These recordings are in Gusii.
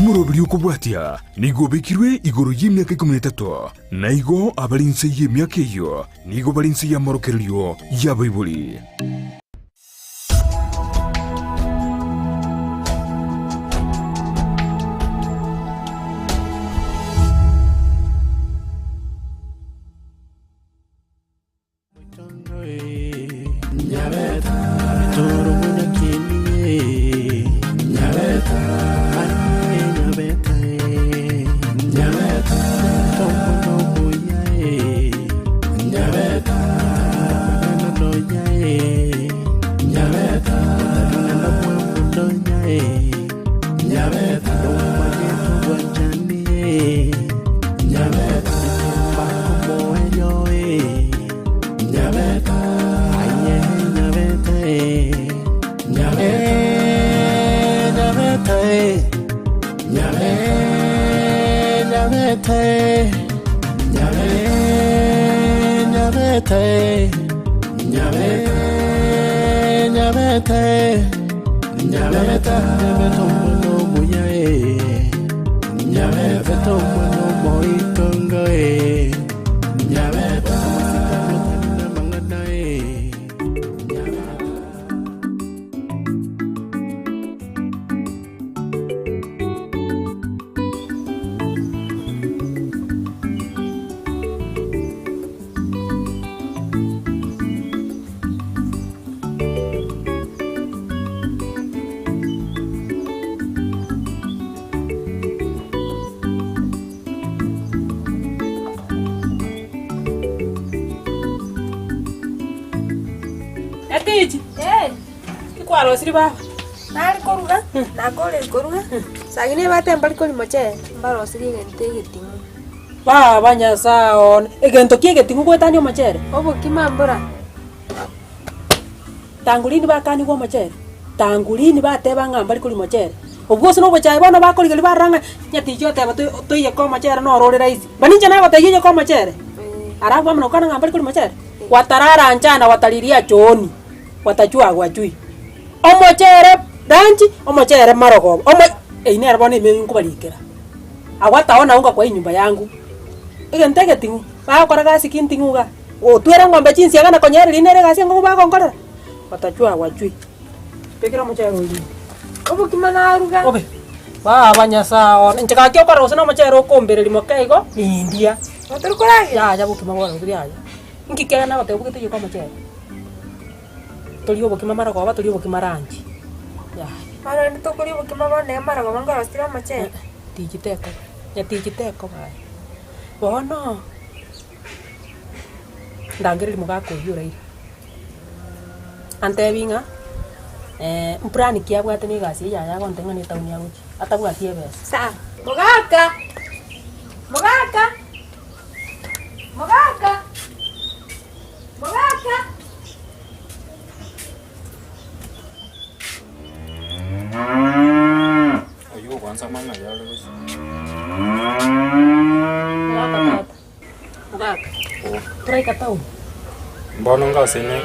Omoroberi okobwatia nigo obekirwe igoro y'emiaka ikomi na etato, na igo abare inse y'emiaka eyio nigo bare inse y'amorokererio y'abaibori. Etichi, Eh, ki kwarosirie baba? nare koruga, nakorire koruga, sagini ebate mbari koria mochere, mbarosirie egento egeting'u. Baba Nyasae one, egento ki egeting'u goetania omochere? Obokima mbora. Tangu lini bakanigwe omochere? Tangu lini bateba ng'a mbari koria mochere? Obwo gose nobochae bono bakorigereria barora ng'a nyatichi oteba toi toiyeke omochere noro ore rahisi. Mani inche nagotebia oiyeke omochere? Alafu amo nokwana ng'a mbari koria mochere? Watarara njaa na watariria chooni, watachua gwachui. Omochere lunch, omochere marogoba, omo eyio nere bono emenu nkobarikera. Awataona unga kwa enyumba yangu, egento egeting'u, bagokora gasi ki nting'u igaa. Gotwera eng'ombe chinsiaga na konyereria nere egasi engoku bagonkorera, watachua gwachui. Bekera omochere oyio. Obokima naruga. Obe, baba Nyasae one, inche gaki okora gose na omochere okombereria moke igo, nindia. Otori koragera? Yaya bokima bono bori yaya. Inki kiagera nagotebia obogete oyio omochere? Torie obokima marogoba, torie obokima lunch, yaya. Bono rende tokoria obokima bono iga marogoba nkorosire omochere. Tichi tekoba, nyatichi tekoba aye. Bono, ndangereria mogaka oyio oraire, antebi ng'a mplan ki abwate na egasi eye yaye agontebia ng'a na etown agochia, atabwati ebesa. Sawa. Mogaka! Mogaka! Mogaka! Mogaka! Oyio ogwansa amang'ana ayio are gochia. Mogaka tata. Mogaka. Toraika town. Mbono ngasene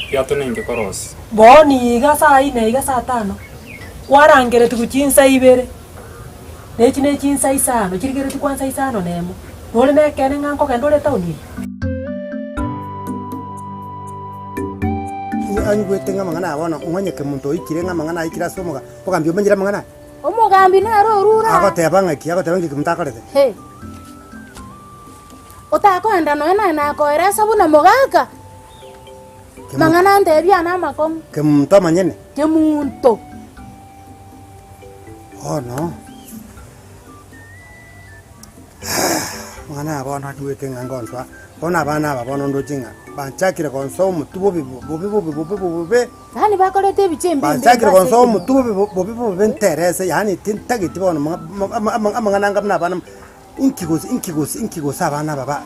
ekiato ninki korosia. Bono iga saa ine iga saa tano, kwarangeretigwe chinsa ibere, na echi ne chinsa isano, chirigeretie kwansa isano na emo, nore na ekeene ng'a nkogenda ore etown eye? Anyigwete ng'a amang'ana aya bono, ng'onye kemonto oikire ng'a amang'ana aikire ase omoga omogambi omanyire amang'ana aya? Omogambi nere orure aa. Agoteba ng'aki? Agoteba ng'aki kemonto akorete? He. Otakoenda nonya naye nakoeresa buna mogaka. Mang'ana antebie ane amakong'u. Kemunto omonyene? Kemunto. Bono, mang'ana aya bono anyigwete ng'a ngonsoa, bono abana aba bono ndoche ng'a banchakire gonsoa omotwe bobe bobe bobe bobe bobe. Yaani bakorete ebicha embe embe Banchakire ase gonsoa ekenyoro. omotwe bobe bobe bobe nterese yaani tintageti bono amang'ana anga buna abana Inki gose, inki gose, inki gose abana aba ba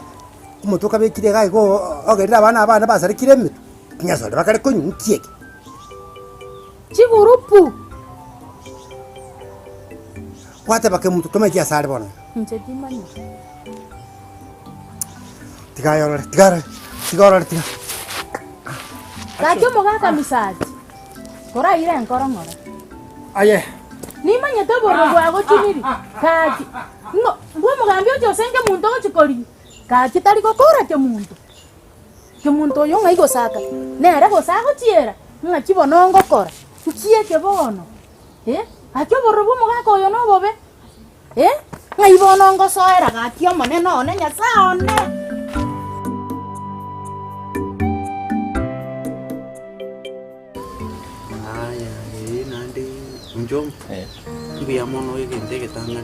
omotwe okabekire iga iga ogerire abana aba bane basarekire emetwe, tinyasore bakare konywa, inki eke? Chigurupu. Gwateba kemonto tomaeti ase are bono iga. Inche timanyeti. Tiga aye orore, tiga orore, tiga orore tiga. Gaki omogaka Misati, koraire enkoro ng'ora. Aye. Nimanyete obororo bwagochuniri. Gaki, ng'o mbw'omogambi oche ose nkemonto ogochia korigia? Gaki tari gokora kemonto. Kemonto oyo ng'ai gose aka? Nere gose agochiera? Ng'aki bono ngokora? Nchieke bono? Eh, gaki obororo bw'omogaka oyo nobobe. Eh, ng'ai bono ngosoera gaki Omonene one, Nyasae one? Aya, ee naende inche mbuya mono egento egetang'ani,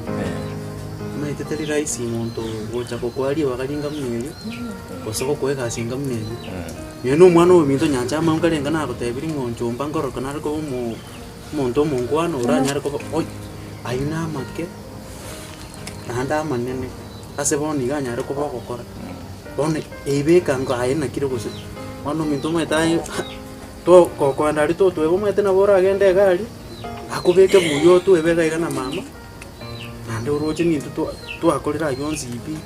omanyete tari rahisi monto gocha gokoa ribaga ringa buna erio, gose gokoa egasi enga buna eyio. Nonye na omwana ominto nyancha amo nkarenge nagotebirie ng'a onchomba nkorokana nare koba omo omonto omongwana oranyare koba oi, aywo na amake naende amanene ase bono iga anyare koba ogokora. Bono eibeka nko aye naki gose, bono ominto omanyete aye tokoenda aria totwebe omanyete nabo oragende egari, akobeke buya otwebe iga iga na mama, naende oroche nintwe twa twakorire aywo onsi pi,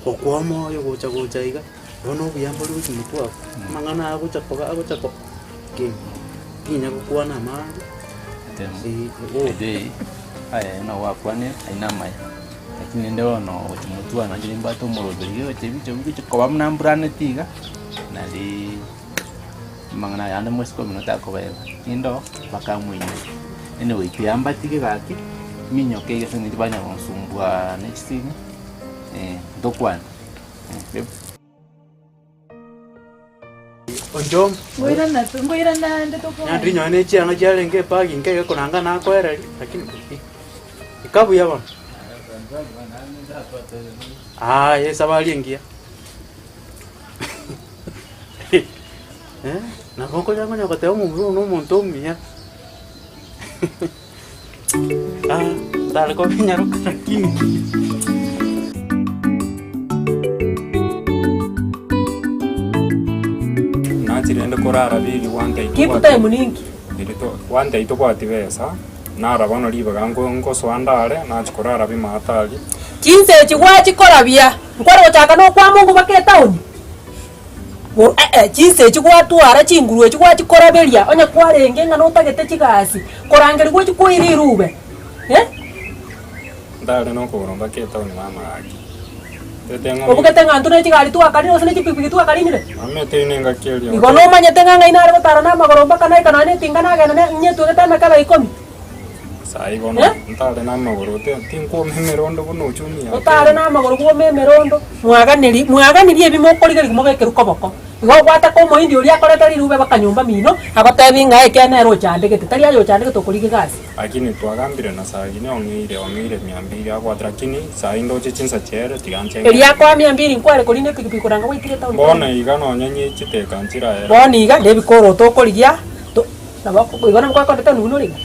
gokoa omoyo gocha gocha iga, bono obuya mbori gochia motwe abwo, amang'ana aya agocha koba agocha ko ki, tinya gokwana amange Ede aye nogwakwanire aye namaya, lakini rende bono gochia motwe aa nainche nimbwate omoroberi gocha ebicha bigochia koba buna mburaneti iga, nariiii amang'ana aya ande mosike omino takobaeba, tindoo mpaka amoinyore. Anyway tiga mbatige gaki, minyoke iga ase eng'encho banya gonsumbua ne chisimi, ntokwane. Onchomba. Naende rinyore ne chianga chiarenge ebag inke iga koranga nakoereria lakini ika buya bono. Aye esabari engiya nabo okonya konya goteba omomura oyo na omonto omuya ntare kobenyaroka lakini. Nachire rende korara bibi gwantaitu Keep bwati time ninki? Eri to gwantaitu bwati besa, nara bono ribaga nko nkosoa ndare, nachia korara bimaate aria. Chinsa echi gwachikorabia, nkware gochaka nokwama ongo baka etaoni? Bo eh chinsa echi gwatwara chinguru echi gwachikoraberia, onye kwarenge ng'a notagete chigasi, korangerigwa ochi koira erube eh. Ndare nokogoro mpaka etaoni mama gaki. Tete ng'a Obugete ng'a intwe ne chigari twakarire gose ne chipikipiki twakarinire? Mama eteri nengaki eria. Igo nomanyete ng'a ng'ai nare gotara namagoro mpaka naika nonya netinga nagenda ne nyetwegete emekebe ikomi. Saii bono Eh? ntare namagoro te tinkwoma emerondo buna uchumi ya Otare namagoro bwome emerondo, mwaganeri mwaganirie ebi mokorigereria mobekerwe koboko. Igo ogwataka omoindi oria akorete rirube baka nyomba mino, agotebi ng'a ekeene nere ochandegete, tari aye ochandegete okorigia egasi. Lakini twagambire na Sagini ong'eire ong'eire mia mbili abwate lakini saii ndoche chinsa chiaere tiga nche Erio ngende. akoa mia mbili nkware korina epikipiki koranga gwaikire etaoni Bono tari. iga nonya nyechiteka nchiraere. Bono iga nebikoroto okorigia to nabo igo nabo kwakondete etaoni buna ore iga.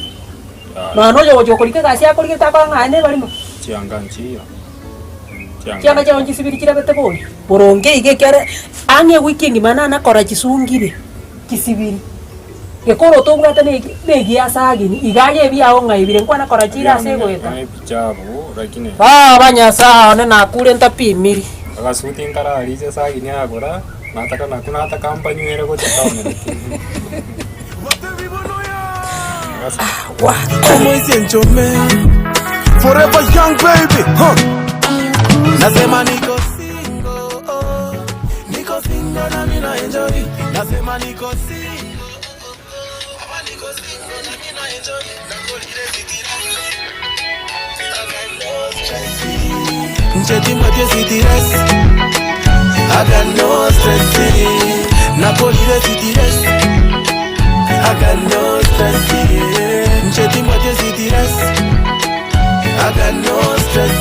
Nonya na oyogochia gokorika egasi akorigete akore ng'a aye nebarimo. Chianga nchiyo. Chianga Chianga chiao nchisibiri chirabete bori. Boronge iga ekiagera ang'e ewiki engima nanakora chisungire chisibiri. Gekoroto obwate na eki na egiasa ageni iga aye ebiao ng'a ebire nkwana kora chire ase egoeta. Ebichabu lakini Baba Nyasae one nakure ntapimiri. Agasuti nkarariche sagini agora nataka naku nataka mbanywere gocha town lakini Forever young baby, huh. Nasema niko single, oh. Niko single na mimi na enjoy. Nasema niko single. Baba niko single na mimi na enjoy. Nakolile zitira. I got no stress. Nche timwete zitires. I got no stress. Nakolile zitires. I got no stress. Nche timwete zitires. I got no stress.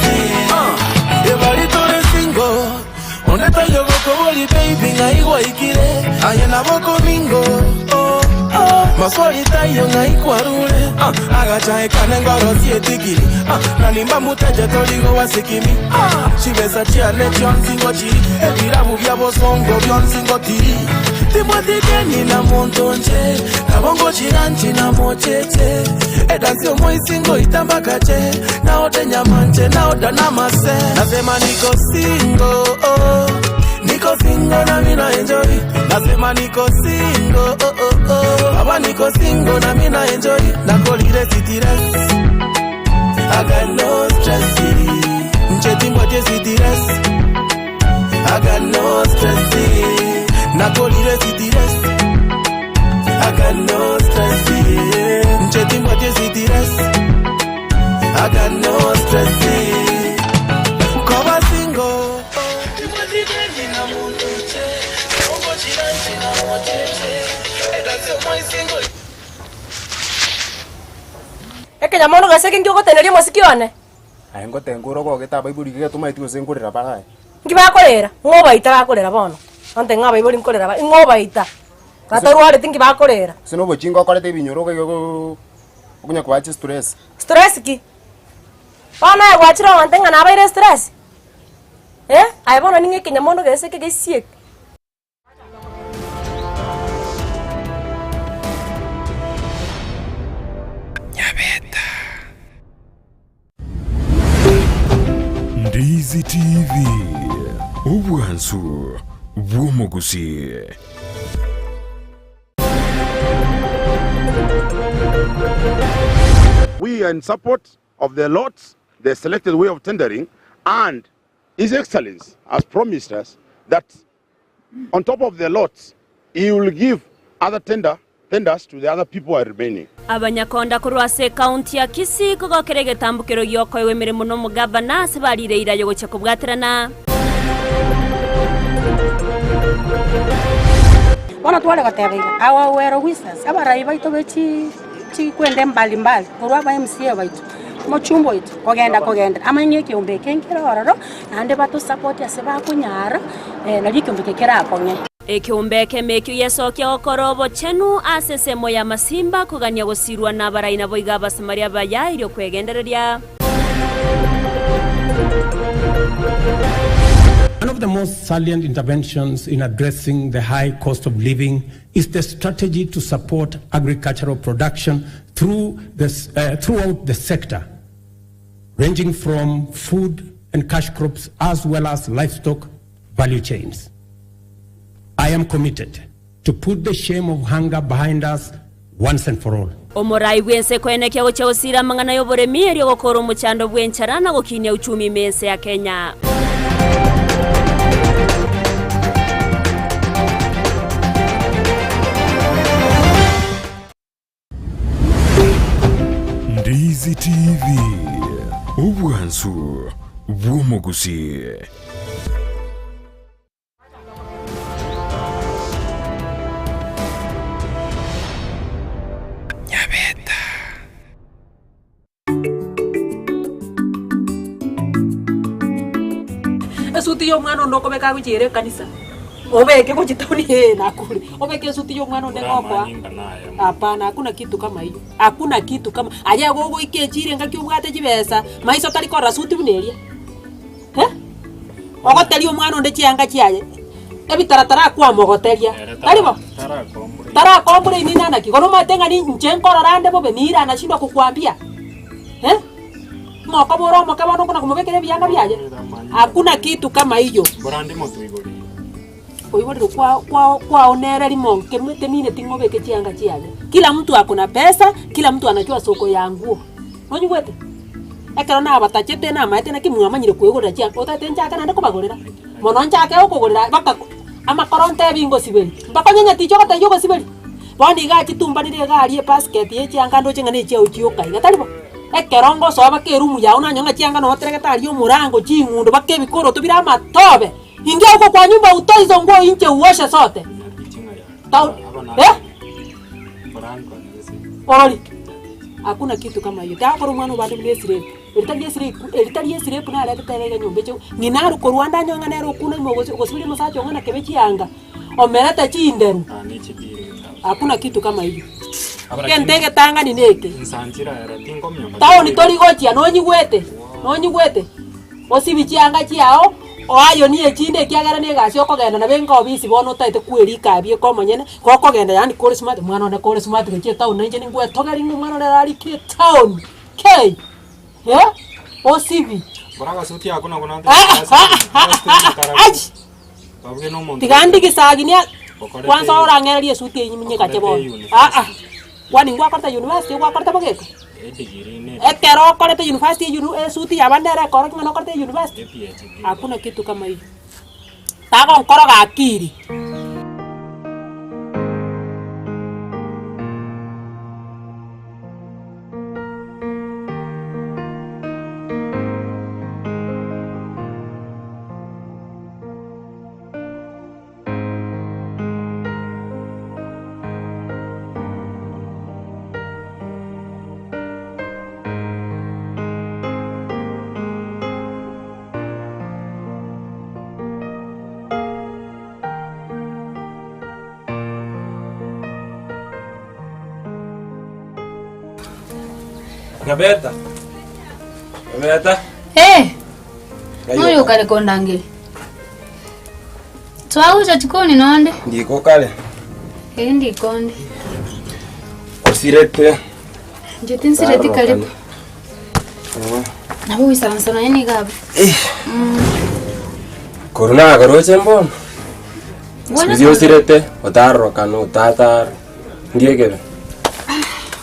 Ebari tore single. Oneta yogo koboli baby ngai gwaikire. Aye na boko mingo. Oh, oh. Maswali tayo ngai kwarure. Agacha ekane ngoro sietigiri. Na nimba muteje torigo wasikimi. Chibesa chiane chionsingo chiri. Ebirabu bya bosongo bionsingo tiri. Timwatigeni na muntu nje. Nabongo chiranchi na mocheche. Edansi omoisingo itambakache. Naote nyamanje naoda namase. Nasema niko single oh. Niko single na mimi na enjoy. Nasema niko single oh, oh, oh. Baba niko single na mimi na enjoy. Nakolire city rest. got no stress. Nche timbwati sitiresi. I got no stress. Nakolire sitiresi. I got no stress. Nche timbwati sitiresi. I got no stress. Koba single. Ekenyamono gose eke nki ogoteneria omosiki one? Aye ngotenga ore ogogete abaibori iga tomaeti gose nkorera bare aye. Nki bakorera? Ng'o obaita bakorera bono? Onte ng'a abaibori nkorera bare, ng'o obaita? Batarwareti nki bakorera? Gose na obochinga okorete ebinyoro iga igo okonya kobaa chistress. Stress ki? Bono aye gwachire ogonte ng'a nabaire estress? Eh, aye bono ning'o ekenyamondo gese eke gesieke? Ndizi TV, obwansu bw'omogusii. We are in support of the lots, the selected way of tendering, and His Excellency has promised us that on top of the lots, he will give other tender, tenders to the other people who are remaining. Abanyakonda korwa ase ekaunti ya Kisii kogokera egetambokero gi'okoegwa emeremo nomogavana ase barire eira y'ogochia kobwaterana. Bono tware goteba iga, our well wishers, abarai baito be chi chikwende mbali mbali, korwa aba MCA baito, omochumba oito, kogenda kogenda, amanye ng'a ekeombe eke nkere ororo, naende batosapoti ase bakonyara, nario ekeombe eke kerakong'e. Ekeombe ekemo ekio gesokia gokora obochenu ase ensemo y'amasimba, kogania gosirwa nabarai naboigo Abasamaria abaya erio kwegendereria. One of the most salient interventions in addressing the high cost of living is the strategy to support agricultural production through the, uh, throughout the sector, ranging from food and cash crops as well as livestock value chains. I am committed to put the shame of hunger behind us once and for all. Omorai bw'ense koenekia gochia gosiira amang'ana y'oboremi erio gokora omochando bw'enchara na gokinia uchumi ime y'ense ya Kenya. Ndizi TV, obwansu bw'omogusii. Esuti ya omwana onde okobeka agochia ere ekanisa, obeke gochia town ee nakure, obeke esuti ya omwana onde ngokoa, hapana hakuna kitu kama hiyo, hakuna kitu kama aye gogoika echiro engaki obwate chibesa, maiso tari korora suti buna eria, eh. Ogoteria omwana onde chianga chiaye, ebitaratara akwamogoteria, tari bo? Tarakomplaini ng'a naki, bono omanyete ng'a ninche nkorora ande bobe nira nashindwa kokwambia eh? Ng'a okobora omoke bono okona komobekera ebianga biaye? Hakuna kitu kama hiyo. Koiborerwa kwao kwao kwao nere rimo nkemwe temineti ng'a obeke chianga chiaye. Kila mtu ako na pesa, kila mtu anajua soko ya nguo, nonyigwete? Ekero nabatachete namaete naki mwamanyire kwegorera chianga, otagete nchake naende kobagorera? Mono nchake okogorera mpaka amakoro ntebi ngosiberia, mpaka onye nyaticha ogotebia ogosiberia. Bono iga achitumbanire iga aria ebasket ya echianga ndoche ng'a na echiao chioka iga, tari bo? Ekero ngosoa mpaka eroom yao nanyora ng'a chianga noteregete aria omorango ching'undo mpaka ebikoroto bire amatobe, ingia huko kwa nyumba utoe hizo nguo inche uoshe zote. Tau eh? Orori. Hakuna kitu kama hiyo. Takora omwana obande buna esleep. Eri tari esleep, eri tari esleep naretete iga iga nyomba eche, ng'ina arwe korwa ande anyore ng'a nere okuna ime ogosi ogosiberia omosacha oo ng'a kebe chianga, omerete chinderu. Hakuna kitu kama hiyo. Egento egetang'ani neke, town tori gochia nonyigwete, nonyigwete, osibie chianga chiago. Oayonie echinde ekiagera negasi okogenda nabo enga obisi bono otaete kwerika abie eke omonyene, gokogenda yaani kore smart, omwana one kore smart gochia etown na inche ningwetogeria ng'a omwana one ararikire etown kei eh, osibi achi tiga ndigisaginia kwanza orang'ererie esuti eywo nyegache bono aa kwani ngwakorete university gwakorete bogeka. Edigiri ne Ekero okorete university eywo esuti ya abande ere ekorokia ng'a nokorete university? ePhD. Hakuna kitu kama hiyo. Tagonkoroga akiri. Nyabeta. Nyabeta. Eh. Noyo kare kondangeri. Twagucha chikoni nonde. Ndiko kare. Eh ndikonde. Osirete. Nje tinsireti karibu. Nabo wisaransa naye niga abwo. Korwa nakaroche mbono. Bwana Sikuizi osirete, otarorokana, otatara. Ndiekebe.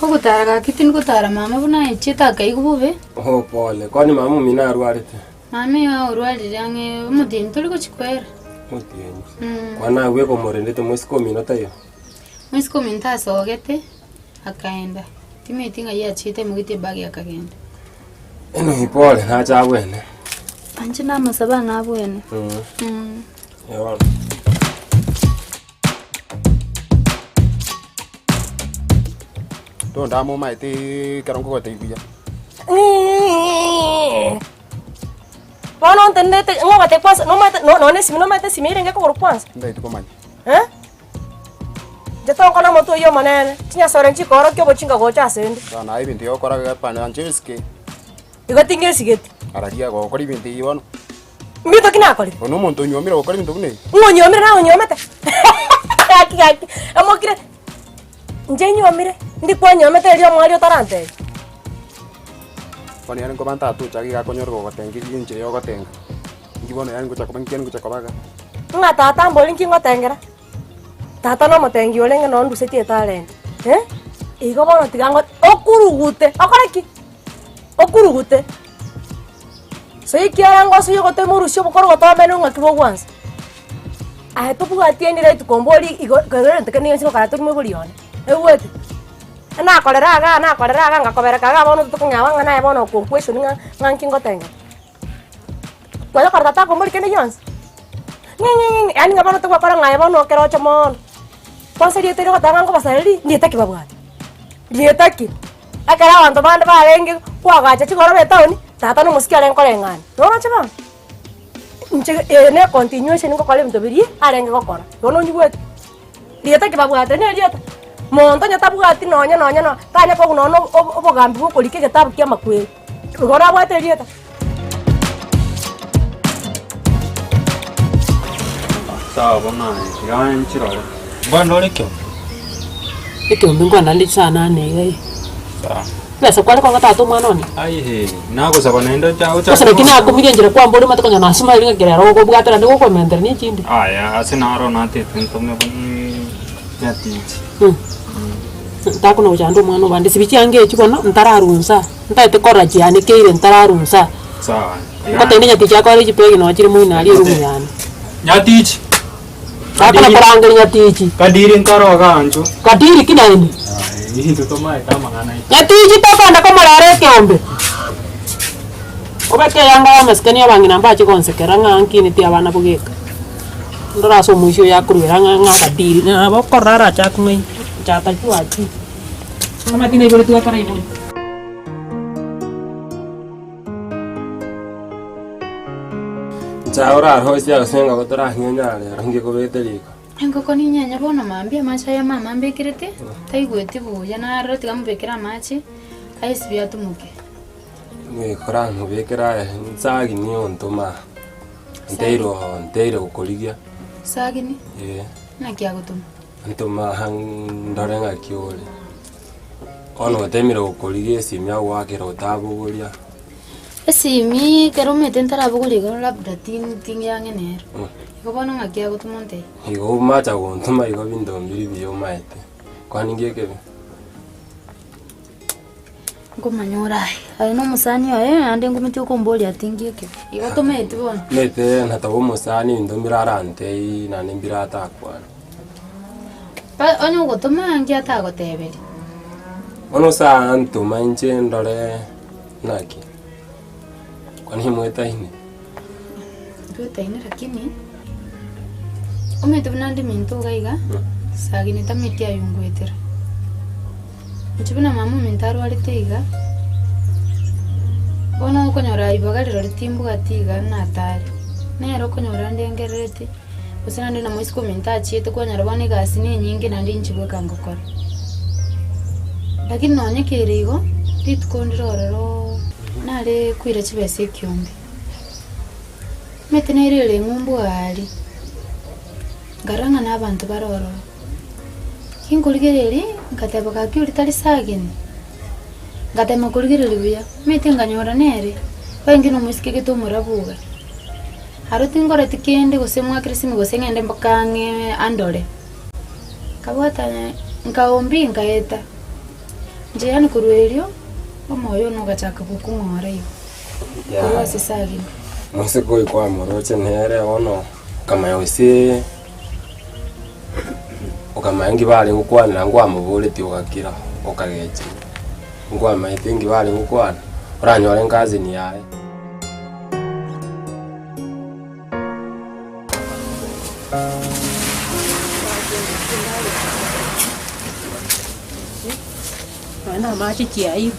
Ogotara gaki tindikotara mama buna achiete akaigwa bobe. Oh, pole. Kwani mama omino arwarete? Mama iga orwarire ang'e omotienyi tori gochikwera. Omotienyi. Mm. Kwani abwo ekomorendete moiseke omino taiyo? Moiseke ominto asogete akaenda. Timanyeti ng'ai achiete aimogetie ebag akagenda. Anyway, pole, nache abwene. Anche namasaba nabwene. Mm. Mm. Eh, bono. Tondama omaete ekero nkogotebia buya. Bono ntenenete ng'ogote kwanza nomanyete no- nonye esimi nomanyete esimi erenge kogoro kwanza Ntaeti komanya. eh? Inche togokora omonto oyio omonene, chinyasore nchikoorokia obochinga gocha asende. Bono naye ebinto ebi ogokora iga hapana inche esike. Igo tingesigeti. Araria gokora ebinto ebi bono. Mbito ki nakorire? Bono omonto onyuomire ogokora ebinto buna ebi. Ng'o onyuomire naye onyuomete? Gaki gaki, amokire, inche nyuomire, ndi kwanyuomete erio omwari otarantebia. Bono yaani nkoba ntatocha iga akonyora gogotengeria enchera ya ogotenga. Inki bono yaani ngocha koba nki ngocha koba iga. Ng'a tata mbori nki ngotengera? Tata nomotengi orenge nonye ndusetie etalent, eh? Igo bono tiga ngo okurugute, okore ki? Okurugute. So ekiagera ngosoyia ogotema orusie obokoro gotomene ng'aki bogwansa. Aye tobwati any right komboria igo kero egento kende gionsi gokora tori moibori one, oigwete? Nakorera igaa nakorera igaa ngakobereka igaa bono tokong'ea ng'a naye bono okonquestion ng'a ng'a nki ngotengera. Kwanya korora tata akomboria kende gionsi, ng'i ng'i ng'i yaani ng'a bono togokora ng'a aye bono okeroche mono. Kwansa rieta erio ogoteba ng'a nkobasareria, ndieta ki babwate? Rieta ki? Ekero abanto bande barenge koagacha chigoroba etaoni, tata na omosike arenge koreng'ana, noroche bono? Inche eye ne econtinuation ngokora ebinto biria arenge gokora, bono onyigwete? Rieta ki babwate? Ne erieta? Monto onye tabwati nonye nonye no tanya kogwa nonye na obogambi bwa okorika egetabu kia amakweri, igo nabwate erieta? Sawa bono aye, tiga nchirore. Mbwande ore ekio? Ekeombe nkwana nde chisana ane iga eh. Sawa. Besa kware konga tata omwana one? Aihe, nagosaba naende ocha Gose ochake naki nakomirie enchera kwambora omanyete konya nasmile ng'a kerero okobwatera naende gokomentera ne echinde. Aya, ase naro natete ntome mm, nyatichi. Ntakona gochanda omwana obande sibi chianga echio bono ntararunsa, ntaete korora chianekeire ntararunsa. Sawa. Ngotebia nyatichi akore chibegi nonye chire moino aria eroom yane. Nyatichi! Takona korangeria nyatichi. Kadiri nkaroga ancho. Kadiri ki naende? Intwe tomaete amang'ana aito. Nyatichi tokenda komorera ekeombe. Obeke eyanga y'amasikani abang'ina mbache gonsekera ng'a nkineti abana bogeka. Ndore ase omoisia oyo akoruera ng'a ng'a kadiri nabo okorora arache akong'aine. Nchatajua ki. Amati naiboretwe ataraiborwa. Inche orarosie ase engoko toranyenya rero ngekobete riko. Engoko ninyenye bono mambia amache aya mama ambekerete, taigweti buya narora tiga mobekere amache, aesibie atomoke. Ng'ekora nkobekere aya nsagini ontoma, nteire oo nteire gokorigia. Sagini? Eh. Naki agotoma? Ntoma aha ndore ng'aki ore. Bono otemire gokorigia esimi agoakera otabogoria. Esimi ekero omanyete ntarabogoria igo labda tin ting'e nero. Igo bono ng'aki agotoma ontebie? Igo omacha gontoma igo binto mbiri buya omaete. Kwani nki ekebe? Nkomanya ore aye. Aye na omosani oye, naende nkometie okomboria ati nki ekebe. Igo tomaeti bono. Omanyete nataba omosani ebinto mbire arantebie naende mbire atakwane. Ba onye ogotoma nki atagoteberia? Bono ase antoma inche ndore naki, kwani mwetaine? Ntwetaine lakini, omanyete buna ande minto iga iga, sagini tameti aywo ngoetera. Inche buna mama ominto arwarete iga, bono okonyora ribaga rirorio timbwati iga natare, nere okonyora ndengerereti, gose naende na moiseke ominto achiete kwanyora bono egasi na enyinge naende inche bweka ngokora. Lakini nonye kere igo, rituko ndire ororo nare koira chibesa ekiombe, omanyete nere ere eng'umbu aaria, nkarora ng'a na abanto bare ororo. Ginkorigereria, ngateba gaki oria tari sagini, ngatema korigereria buya, omanyete nkanyora nere, barenge na omoiseke gete omorabu iga. Aro tingoreti kende gose mwakere esimi gose ng'ende mpaka ang'e andore. Nkabwata nkaombia nkaeta, inche yaani korwa erio, omoyo one ogachaka gokong'ora igo, korwa ase sagini. Omoiseke oyo kwamoroche nere bono, okamanya gose. Okamanya nki bare gokwanera nkwamoboretie ogakira okagechigwa, nkwamaete nki bare gokwana, oranyore ecousin yaye. Nonya na amache chiairwe.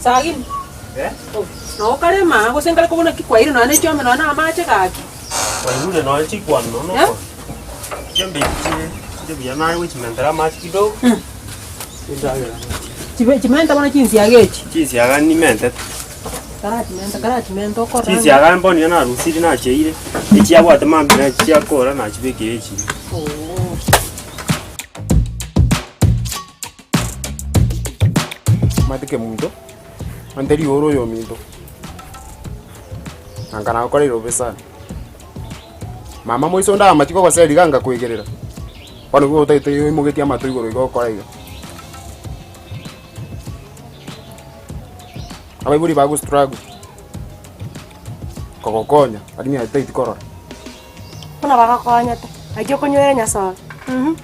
Sagini. Nokare maa gose nkare kobuna ki kwaire nonya ne chiombe nonya na amache gaki. Kwaigure nonya chikwana nonya Eh? okora. Chiombe echi chire chire buya naye gochimentera amache kidogo. Endagera Chibe chimenta bono chinsiaga echi. Chinsiaga nimentete. Karachimenta karachimenta okorora ng'a- Chinsiaga mbono nigo narusirie nacheire, echiabwate mambia nachi chiakora nachibekire echire. Oo. Omanyete kemunto, omanyete rioro oyominto, nanga nagokoreire bobe sana. Mama moiso onde amachia kogoseria iga ngakoigerera, bono nigo otagete oimogetie amato igoro iga okora iga. Abaibori bago struggle, kogokonya lakini aye totaeti korora. Buna bagokonyete, naki okonywera Nyasae. Mh.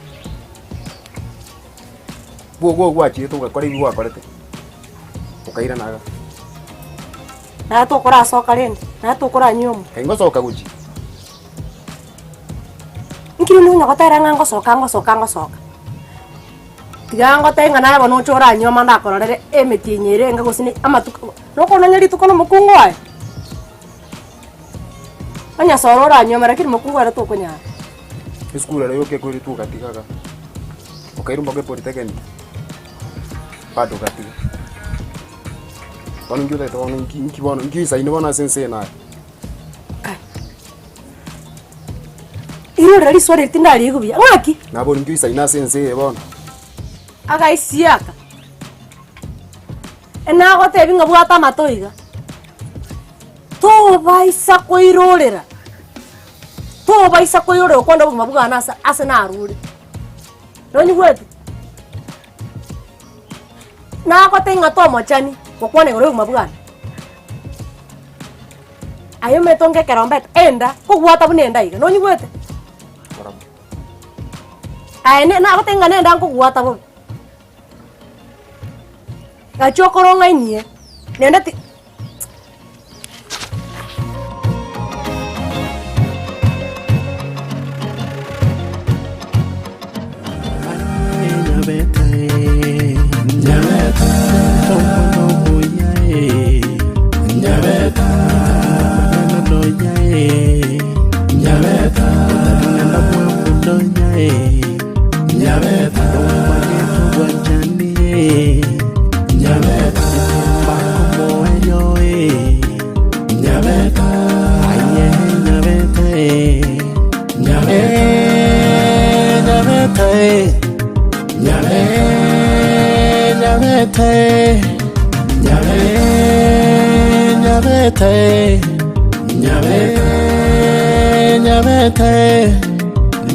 Bwogo gwachiete ogakora ebi gwakorete, okairana iga. Naye tokorasoka rende, naye tokoranywa omo. Kai ngosoka gochia. Inki rende onya gotera ng'a ngosoka ngosoka ngosoka? Tiga ngotebie ng'a naye bono oche oranyuoma ndakororere emetienyi ere enga gose ne amatuko, nokononya rituko na omokungu oye? Onye ase oro oranyuome lakini mokungu ere tokonyara. Esukuru ero yoka ekoiretwe ogatiga igaa, okairwa mpaka epolytechnic, bado ogatiga. Bono inki otagete bono inki inki bono inki oisaine bono ase ense eye naye? Irorera riswali eri tindariigwa buya, ng'aki? Nabo inki oisaine ase ense eye bono? Agaisiaka, Nagotebi ng'a bwata amato iga. Tobaisa koirorera, tobaisa koirorera okwane obogima bwane ase ase narure. Nonyigwete? Nagotebia ng'a tomochani gokwana igoro ya obogima bwane. Aye omanyete onge ekerombeta, enda, kogwata buna enda iga, nonyigwete? Aye ne nagotebia ng'a nenda nkogwata bobe. Gachia okorong'ainie, naende ti.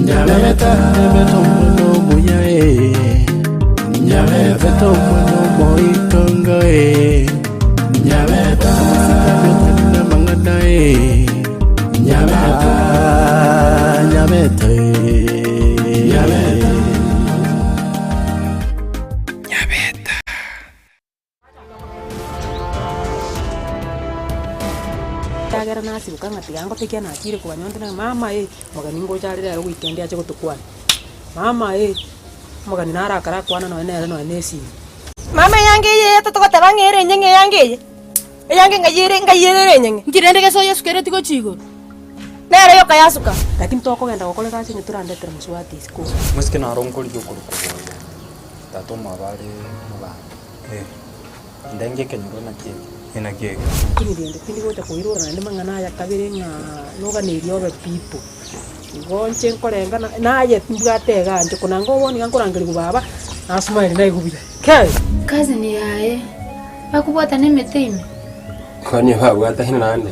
Nyabeta Nyabeta omwana omuya eh. Nyabeta omwana omoitongo eh. Nyabeta amasikani otari namang'ana eh. Nyabeta Nyabeta eh. Nyabeta. Ekiagera nasiboka ng'a tiga ngotekia nachire kobanywa ng'a mama eh, omogeni ngocha are rero weekend ache gotokwania, mama eh, omogeni naro akare akwana nonye nere nonye na esimi. Mama eyange eye eyete togoteba ng'a ere enyeng'e eyange eye, eyange ng'ai ere ng'ai ere ere enyeng'e. Nki rende gese oyesukereti gochia igoro? Nere yoka yasuka. Lakini tokogenda gokora egasi onye torandetere mosubati isiko. Mosike naro nkorigia okorokwa boria, tata omwabo are omogambi. Ndenge ekenyoro naki eke? Naki eke? Lakini rende tindi gocha koirora naende mang'ana aya kabere ng'a noganeiri obe people. Igo inche nkorenga na naye timbwate iga inche konanga obono iga nkorangerigwa baba, nasmile naigwa buya kei. Cousin yaye, bakobwatana emete ime. Kwani babwataine naende?